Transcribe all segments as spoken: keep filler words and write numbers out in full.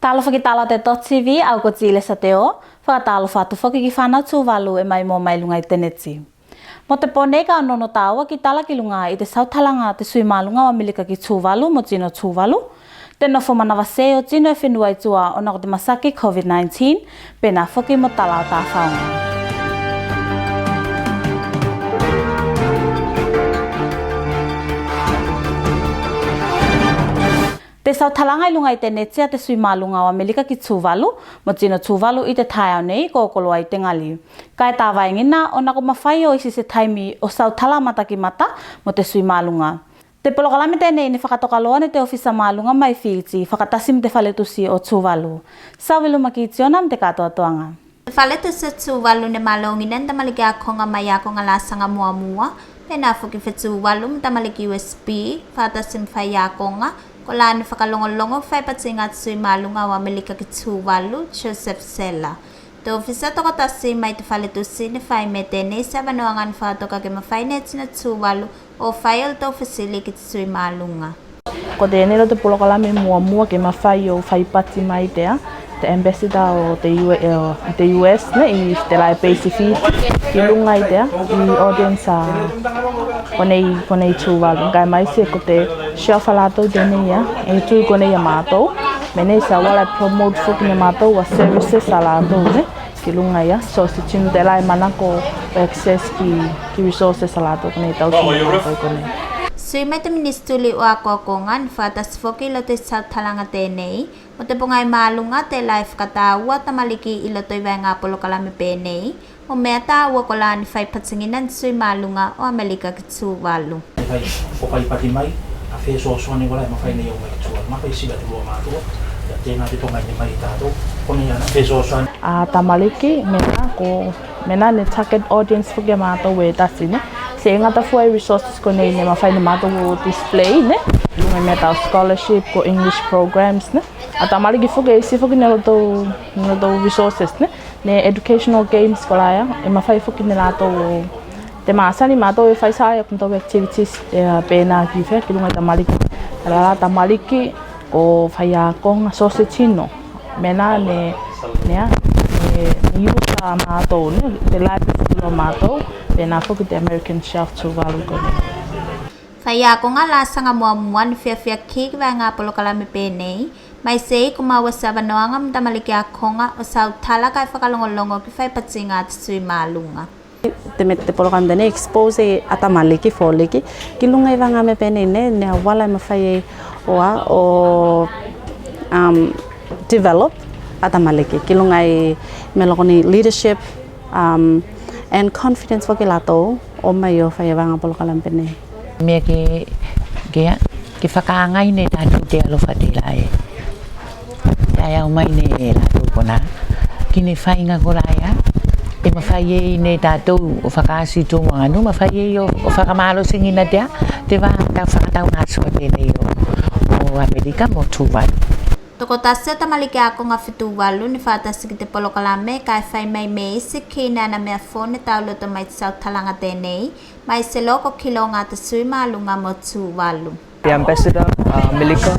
Talofa ki tala o te dot T V, au ko Tilesa Teo. Fakatalofa atu foki ki fanau Tuvalu e maimoa mai luga i te neti. Mo te po nei ka onoono taua ki tala ki luga i te sautalaga a te sui maluga o Amelika ki Tuvalu mo tino Tuvalu, te nofo manavase o tino e fenua i tua ona ko te masaki COVID nineteen, penā foki mo tala o tafaoga. Te sautalaga i luga i te neti a te sui maluga o Amelika ki Tuvalu mo tino Tuvalu i te taeao nei ko oko loa i te gali. Kae tavaegina ona ko mafai o isi se taimi o sautala mata ki mata mo te sui maluga. Te polokalame tenei ne fakatoka loa ne te ofisa maluga mai Fiti fakatasi mo te faletusi o Tuvalu. Sauvelu Makitiona mo te katoatoaga. Te faletusi o Tuvalu ne malogina ne tamaliki akoga mai akoga lasaga muamua, penā foki fe Tuvalu mo tamaliki U S P, fakatasi mo faiakoga, kolā ne fakalogologo faipatiga a te sui maluga o Amelika ki Tuvalu, Joseph Sella. Te ofisa tokotasi mai te faletusi ne fai me tenei se avanoaga ne fakatoka ke mafai ne tino Tuvalu o fai olotou fesili ki te sui maluga. Ko tenei loa te polokalame muamua ke mafai o faipati mai te a, te ambassador o te U-, o te U S ne i te lae Pacific ki luga i te a, i audience a konei, konei Tuvalu. Kae maise ko te shelf a latou tenei a, e tui konei a matou. Me nei se auala e promote foki ne matou a services a latou ne ki luga i a, so se tino telā e manako o access ki, ki resources a latou konei tausi ne matou konei. Sui mai te minisituli o akoakoga ne fakatasi foki i loto i sautalaga tenei mo te pogai maluga telā e fakatāua tamaliki i loto i vaega polokalame penei mo mea tāua kolā ne faipatigina ne sui maluga o Amelika ki Tuvalu. Fai, ko faipati mai a fesoasoani kolā e mafai ne ia o mai ki Tuvalu, mafai sila te lua matua. Ia tenā te pogai ne mai tatou konei ana fesoasoani. A tamaliki, menā ko, menā ne target audience foki a matou e tasi ne. Se gata fua i resources konei ne mafai ne matou o display ne, luga i mea tau scholarship ko English programs ne. A tamaliki foki e isi foki ne lotou, ne lotou resources ne, ne educational games kolā ia e mafai foki ne latou o te masani matou e fai sa ia ko matou activities e, a, penā ki fea ki luga i tamaliki. Telā la tamaliki ko faiakoga, so se tino. Menā ne, ne a, ne, ne usa a matou ne, te library o matou, penā foki te American Shelf Tuvalu konei. Faiakoga lasaga muamua ne fiafia ki vaega polokalame penei, maise ko maua se avanoaga mo tamaliki akoga o sautala kae fakalogologo ki faipatiga a te sui maluga. Te me-, te polokalame tenei expose a tamaliki foliki ki luga i vaega me penei ne, ne auala e mafai ei o a, o, um, develop a tamaliki ki luga i mea loa konei leadership, um, and confidence foki latou o mai o fai a vaega polokalame penei. Mea ke, ke, ke fakaagai ne tatou te alofa telā e taeao mai ne latou konā ki ne faiga kolā ia e mafai ei ne tatou o fakaasi i tou aganu, mafai ei o, o fakamalosiga te a, te va, te fakataugasoa tenei o, o Amelika mo Tuvalu. Tokotasi o tamaliki akoga fe Tuvalu ne fakatasi ki te polokalame kae fai mai me isi ki ne ana mea fou ne tauloto mai te sautalaga tenei, maise loa ko kiloga a te sui maluga mo Tuvalu. The ambassador, uh, Amelika,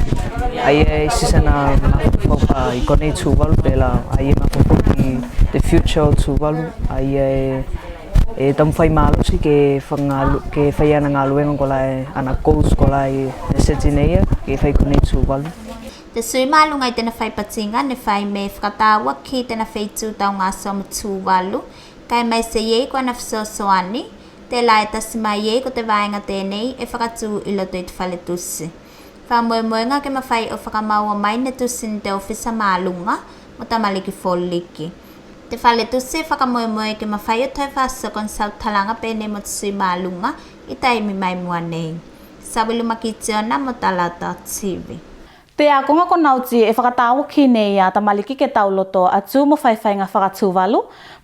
a ia e isi sena mafaufau i konei Tuvalu, pela a ia e mafaufau i the future o Tuvalu, a ia e, e taumafai malosi ke fagalu-, ke fai ana galuega kolā e, ana goals kolā e, e seti ne ia ke fai konei Tuvalu. Te sui maluga i tena faipatiga ne fai me fakatāua ki tena feitu taugasoa mo Tuvalu, kae maise i ei ko ana fesoasoani, telā e tasi mai ei ko te vaega tenei e fakatū i loto i te faletusi. Fakamoemoega ke mafai o fakamaua mai ne tusi ne te ofisa maluga mo tamaliki foliki. Te faletusi e fakamoemoe ke mafai o toe fakasoko ne sautalaga penei mo te sui maluga i taimi mai mua nei. Savilu Makitiona mo tala dot T V. Te akoga ko Nauti e fakatāua ki nei a tamaliki ke tauloto a tū mo faifaiga faka-Tuvalu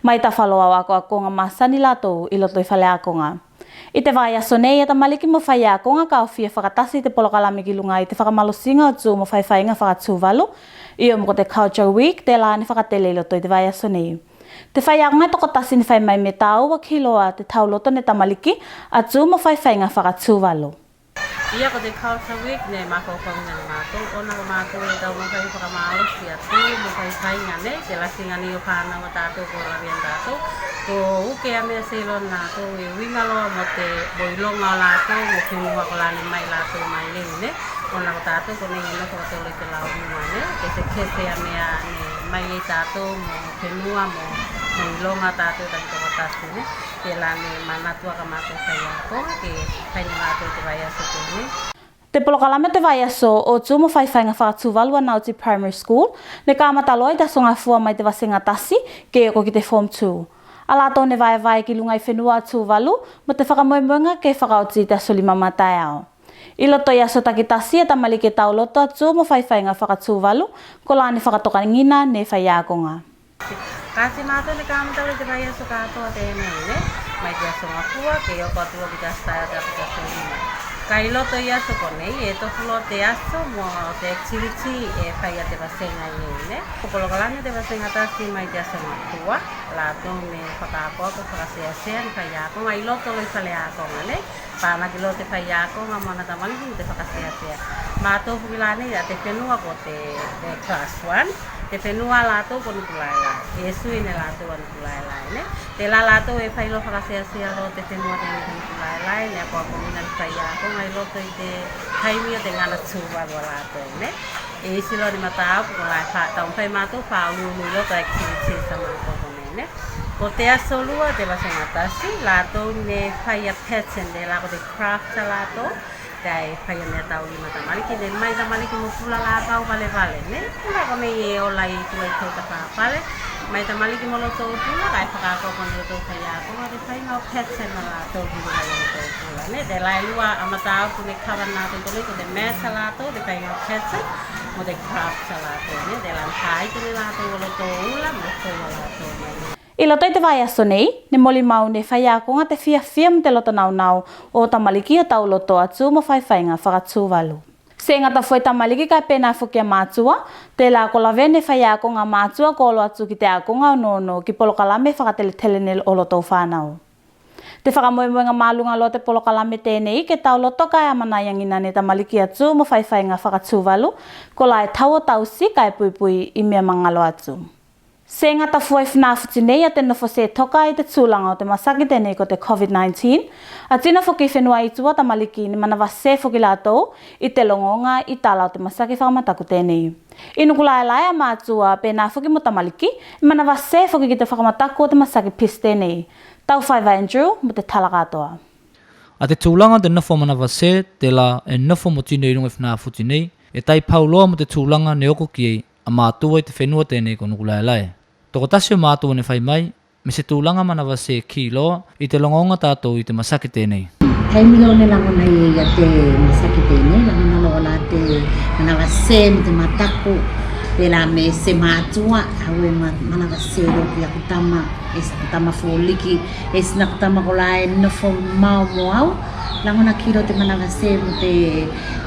mai tafa loa o akoakoga masani latou i loto i faleakoga. I te vaiaso nei a tamaliki mo faiakoga ka ofia fakatasi i te polokalame ki luga i te fakamalosiga o tū mo faifaiga faka-Tuvalu, io mo ko te Culture Week telā ne fakatele i loto i te vaiaso nei. Te faiakoga e tokotasi ne fai mai me tāua ki loa te tauloto ne tamaliki a tū mo faifaiga faka-Tuvalu. Ia ko te Culture Week ne mafaufau ne matou, ona ko matou e taumafai fakamalosi atu mo faifaiga ne te lasiga nei o fanau a tatou ko lavea ne tatou. Ko uke a mea se iloa ne latou e uiga loa mo te, mo iloga o latou mo fenua kolā ne mai latou mai ei ne. Ona ko tatou konei e nofo atu loa i te laumua ne, kesekese a mea ne mai ei tatou mo fenua mo, mo iloga tatou takitokotasi ne. Telā ne manatu aka matou faiakoga ke fai ne matou te vaiaso tenei. Te polokalame o te vaiaso o tu mo faifaiga faka-Tuvalu a Nauti Primary School ne kamata loa i te Aso Gafua mai te vasega tasi ke oko ki te Form two. A latou ne vaevae ki luga i fenua a Tuvalu mo te fakamoemoega ke fakaoti i te aso lima mataeao. I loto i aso takitasi a tamaliki e tauloto atu mo faifaiga faka-Tuvalu kolā ne fakatokagina ne faiakoga. Kasi matou ne kamata loa i te vaiaso katoa tenei ne, mai te Aso Gafua ke oko atu loa ki te Aso Taeao te aso lima. Kae i loto i aso konei e tofu loa te aso mo te activity e fai a te vasega i ei ne. Ko polokalame te vasega tasi mai te Aso Gafua, latou ne fakaakoako fakaseasea ne faiakoga i loto loa i faleakoga ne. Pāmaki loa te faiakoga mo ana tamaliki mo te fakaseasea. Matou foki la nei a te fenua ko te, te class one, te fenua a latou ko Nukulaelae. E sui ne latou a Nukulaelae ne. Telā latou e fai loa fakaseasea loa te fenua tenei ko Nukulaelae ne, akoakogina ne faiakoga i loto i te taimi o te gana Tuvalu a latou ne. E isi loa ne mataupu kolā e fa, taumafai matou fakauluulu i loto activities a matou konei ne. Ko te Aso Lua te vasega tasi, latou ne fai a pattern, telā ko te craft a latou, kae fai a mea tau i matamaliki, ne mai tamaliki mo pula lapau valevale ne. Pula konei e ola i tua i tou tafafale, mai tamaliki mo lotou pula, kae fakaakoako ne lotou faiakoga te faiga o pattern a latou ki luga i lotou pula ne. Telā e lua a mataupu ne kava ne latou konei, ko te maths a latou, te faiga o pattern, mo te craft a latou ne. Telā ne faite ne latou o lotou ula mo fou a latou mai. I loto i te vaiaso nei ne molimau ne faiakoga te fiafia mo te loto naunau o tamaliki o tauloto atu mo faifaiga faka-Tuvalu. Se gata fua i tamaliki kae penā foki a matua, telā ko lavea ne faiakoga a matua ko olo atu ki te akoga onoono ki polokalame fakateletele ne olotou fanau. Te fakamoemoega maluga loa o te polokalame tenei ke tauloto kae amanaiagina ne tamaliki atu mo faifaiga faka-Tuvalu kolā e tau o tausi kae puipui i mea magalo atu. Se gata fua i Funafuti nei a te nofo se toka i te tulaga o te masaki tenei ko te COVID nineteen, a tino foki i fenua i tua tamaliki ne manavase foki latou i te logoga i tala o te masaki fakamataku tenei. I Nukulaelae a matua penā foki mo tamaliki e manavase foki ki te fakamataku o te masaki pisi tenei. Taufaiva Andrew mo te tala katoa. A te tulaga o te nofo manavase, telā e nofo mo tino i luga i Funafuti nei, e tai pau loa mo te tulaga ne oko ki ei a matua i te fenua tenei ko Nukulaelae. Tokotasi o matua ne fai mai me se tulaga manavase ki loa i te logoga tatou i te masaki tenei. Taimi loa ne lagona i ei a te masaki tenei, lagona loa la te manavase mo te mataku, telā me se matua, au e ma-, manavase loa ki aku tama, e se aku tama foliki, e se naku tama kolā e nofo mao mo au, lagona ki loa te manavase mo te,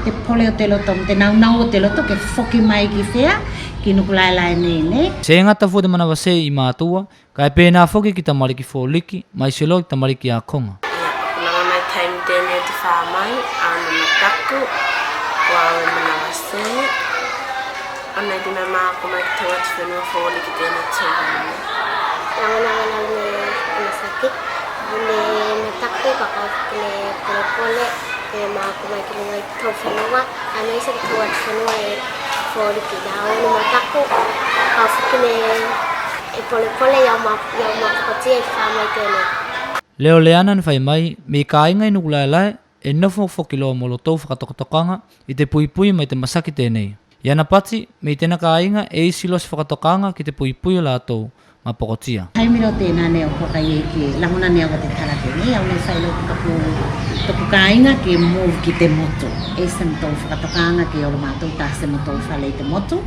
te pole o te loto, mo te naunau o te loto ke foki mai ki fea, ki Nukulaelae nei ne. Se gata fua te manavase i matua, kae penā foki ki tamaliki foliki, maise loa ki tamaliki akoga. Ia, ko lagona i taimi tenei te fa mai, a, na mataku, ko au e manavase, a, na i te mea ma ako mai ki tou atu fenua foliki tenei tou. Lagona la ne masaki, ne mataku, kae foki ne polepole, e ma ako mai ki luga i tou fenua, a, maise ki tou atu fenua e foliki, na au ne mataku, kae foki ne e polepole, ia ma, ia ma pokotia i fa mai tenei. Leoleana ne fai mai me i kāiga i Nukulaelae e nofo foki loa mo lotou fakatokotokaga i te puipui mai te masaki tenei. I ana pati, me i tena kāiga e isi loa se fakatokaga ki te puipui o latou ma pokotia. Taimi loa tena ne au ko kai ei ke lagona ne au a te tala tenei, au ne fai loa ki toku, toku kāiga ke move ki te motu. E isi motou fakatokaga ke olo matou tasi motou fale i te motu.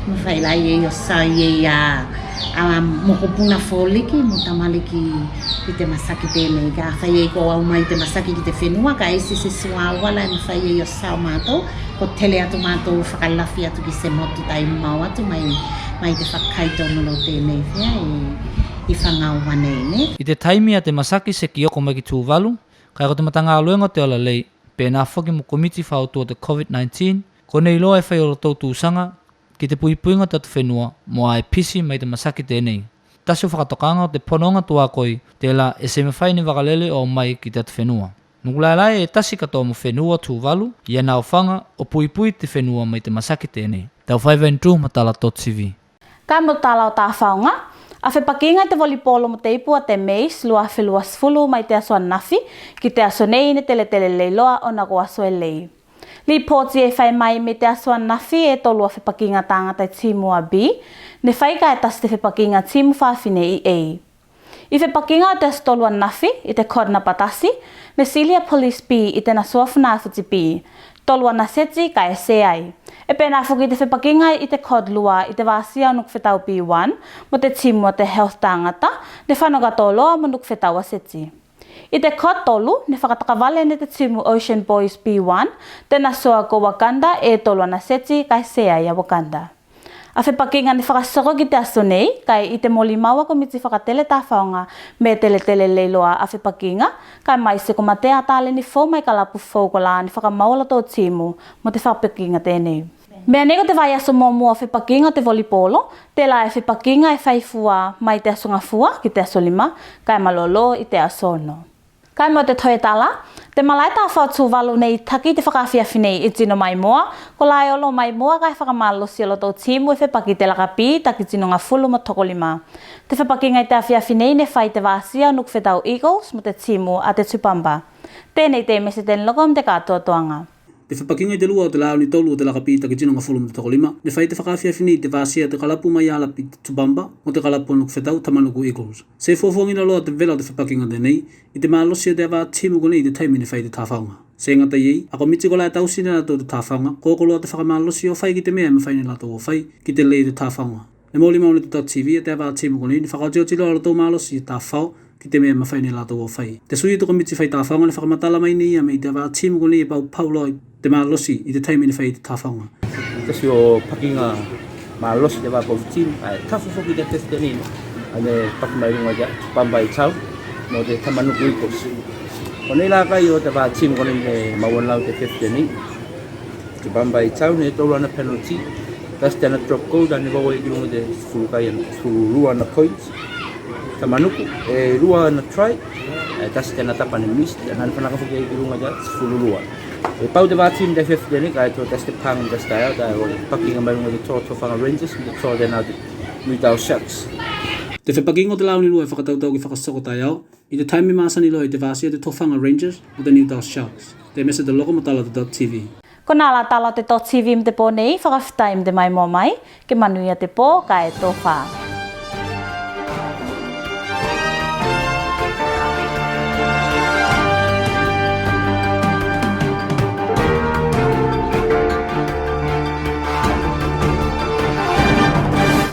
Me fai la i ei o sau i ei a, a mokopuna foliki mo tamaliki ki te masaki tenei, kafai ei ko au mai te masaki ki te fenua, kae isi se suauala e mafai ei o sau matou, ko tele atu matou fakalafi atu ki se motu tai mau atu mai, mai te fakai tonu loa tenei fea i, i Fagaua nei ne. I te taimi a te masaki seki oko mai ki Tuvalu, kae ko te matagaluega o te ola lei, penā foki mo komiti fautua o te COVID nineteen, konei loa e fai olotou tusaga ki te puipuiga o te atufenua mo a e pisi mai te masaki tenei. Tasi o fakatokaga o te ponoga tuakoi telā e se mafai ne vakalele o mai ki te atufenua. Nukulaelae e tasi katoa mo fenua o Tuvalu i ana aofaga o puipui te fenua mai te masaki tenei. Taufaiva Andrew, Matala dot TV. Kae mo tala o tafaoga, a fepakiga i te volipolo mo te ipu a te Mays lua afe lua sefulu mai te aso anafi ki te aso nei ne teletele lei loa ona ko aso e lei. Lipoti e fai mai me te aso anafi e tolu a fepakiga tagata i timu a B ne fai kae tasi te fepakiga timu fafine i A. I fepakiga o te aso tolu anafi i te code napa tasi ne sili a Police B i te naso a Funafuti B, tolu ana seti kae seai. E penā foki i te fepakiga i te code lua i te vasia o Nukufetau B one mo te timu a te Health tagata ne fano katoa loa mo Nukufetau a seti. I te code tolu ne fakatakavale ne te timu Ocean Boys B one te naso a ko Wakanda e tolu ana seti kae seai a Wakanda. A fepakiga ne fakasoko ki te aso nei kae i te molimau a komiti fakatele tafaoga me teletele lei loa a fepakiga, kae maise ko matea a taleni fou mai kalapu fou kolā ne fakamau olotou timu mo te fepakiga tenei. Mea nei ko te vaiaso muamua o fepakiga o te volipolo, telā e fepakiga e fai fua mai te aso gafua ki te aso lima, kae malolo i te aso ono. Kae mo te toe tala, te malae tafao Tuvalu nei taki te fakaafiafi nei i tino maimoa, kolā e olo maimoa kae fakamalosi olotou timu e fepaki i te lakapi taki tino gafulu mo tokolima. Te fepakiga i te afiafi nei ne fai i te vasia o Nukufetau Eagles mo te timu a te Tupamba. Tenei te Mese Teniloko mo te katoatoaga. Te fepakiga i te lua o te laoni tolu o te lakapi taki tino gafulu mo tokolima ne fai te fakaafiafi nei i te vasia o te kalapu mai Alapi Tupamba mo te kalapu o Nukufetau Tamanuku Eagles. Se fuafuagiina loa te vela o te fepakiga tenei i te malosi o te avā timu konei i te taimi ne fai te tafaoga. Se gata i ei, a komiti kolā e tausi ne latou te tafaoga ko oko loa te fakamalosi o fai ki te mea e mafai ne latou o fai ki te lei o te tafaoga. Ne molimau ne te dot TV a te avā timu konei ne fakaotioti loa olotou malosi i te tafao ki te mea e mafai ne latou o fai. Te sui o te komiti fai tafaoga ne fakamatala mai ne ia me i te avā timu konei e paupau loa i te malosi i te taimi ne fai te tafaoga. Tasi o pakiga malosi te avā both timu, ae tafu foki te test tenei, a ne paki mai luga i te Tupamba i tau mo te Tamanuku Eagles. Konei la kai o te avā timu konei ne maua ne latou te test tenei. Tupamba i tau ne tolu ana penalty, tasi tena drop goal, tena ne vaua i ki luga te sefulu kai ana, sefulu lua ana points. Tamanuku e lua ana try, e tasi tena tapa ne miss, tena ne fanaka foki i ki luga te sefulu lua. E pau te avā timu te fifty nei, kae to tasi te paga, tasi taeao, kae o pakiga mai luga te to Tofaga Rangers, te to tena te Newtown Sharks. Te fepakiga o te laoni lua e fakatautau ki fakasoko taeao i te taimi masani loa i te vasia te Tofaga Rangers mo te Newtown Sharks. Te Mese Teniloko mo tala te dot TV. Konā la tala o te dot TV mo te po nei, fakafetai mo te maimoa mai, ke manuia te po kae tofa.